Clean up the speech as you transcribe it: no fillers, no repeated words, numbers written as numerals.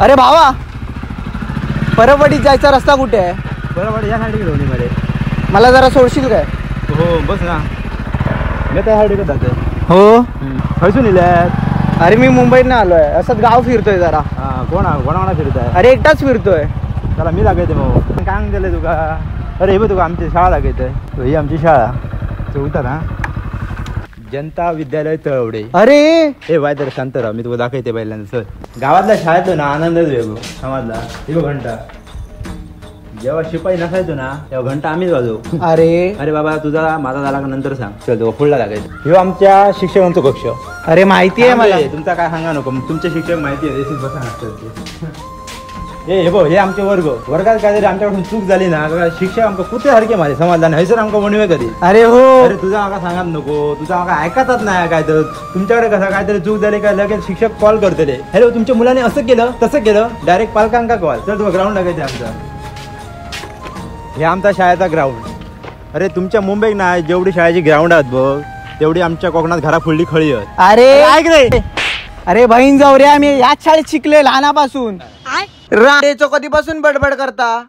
अरे भावा, परबवाडीत जायचा रस्ता कुठे आहे? परबवाडी या साईड घेऊन मध्ये. मला जरा सोडशील काय? हो बस ना, मी त्या साईड जातोय. हो खयसून इल्यात? अरे मी मुंबईत आलोय, असंच गाव फिरतोय जरा. हा कोणा कोणा फिरताय? अरे एकटाच फिरतोय. चला मी दाखवते मग. काय दिलंय तुका? अरे हे बघ तुका आमची शाळा दाखवते. ही आमची शाळा चौथा ना, जनता विद्यालय तळवडे. अरे हे बाय तर शांत राहा, मी तुला दाखवते पहिल्यांदा. सर गावातल्या शाळेतलो ना आनंदच वेगळो समाजला. हे बघ घंटा, जेव्हा शिपाई नसायचो ना तेव्हा घंटा आम्हीच वाजवू. अरे अरे बाबा तुझा माझा झाला का नंतर सांग. चल तुला पुढला दाखवायचं. ह्यो आमच्या शिक्षकांचो कक्ष. अरे माहिती आहे मला. तुमचा काय सांगा नको, तुमचे शिक्षक माहिती आहे, बसा नसतात. हे बघ हे आमचे वर्ग. वर्गात काहीतरी आमच्याकडून चूक झाली ना शिक्षक आमका कुत्र्यासारखे मारे समजला नाही सर, आमका वणवे कधी. अरे हो. अरे तुझा आमका सांगत नको, तुझा आमका ऐकतच नाही काय तर. तुमच्याकडे कसं काहीतरी चूक झाली काय लगेच शिक्षक कॉल करतले, हॅलो तुमच्या मुलाने असं केलं तसं केलं, डायरेक्ट पालकांका कॉल. तर तुला ग्राउंड लागायचं आमचा. हे आमचा शाळेचा ग्राउंड. अरे तुमच्या मुंबईत ना जेवढी शाळेची ग्राउंड आहेत बघ तेवढी आमच्या कोकणात घरा फुडली खळी आहेत. अरे ऐक रे. अरे बहीण जाऊ रे, आम्ही याच शाळेत शिकले लहानापासून. राणेचो कधीपासून बडबड करता?